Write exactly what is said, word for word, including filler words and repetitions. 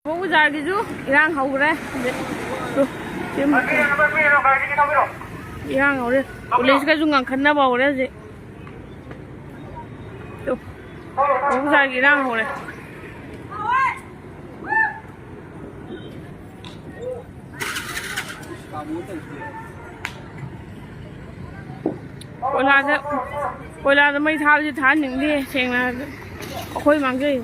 ꯕꯣꯕꯨꯖꯥꯔꯒꯤꯁꯨ ꯏꯔꯥꯡ ꯍꯧꯈ꯭ꯔꯦ꯫ ꯇꯨ, ꯁꯤ ꯑꯃ ꯏꯔꯥꯡ ꯍꯧꯔꯦ꯫ ꯄꯨꯂꯤꯁꯀꯁꯨ ꯉꯪꯈꯠꯅꯕ ꯍꯧꯔꯦ ꯍꯧꯖꯤꯛ꯫ ꯇꯨ, ꯕꯣꯕꯨꯖꯥꯔꯒꯤ ꯏꯔꯥꯡ ꯍꯧꯔꯦ꯫ ꯀꯣꯏꯂꯥꯗ, ꯀꯣꯏꯂꯥꯗ ꯃꯩ ꯊꯥꯕꯁꯤ ꯊꯥꯍꯟꯅꯤꯡꯗꯦ, ꯁꯦꯡꯅ ꯍꯥꯏꯔꯕꯗ꯫ ꯑꯩꯈꯣꯏ ꯃꯥꯡꯖꯩ꯫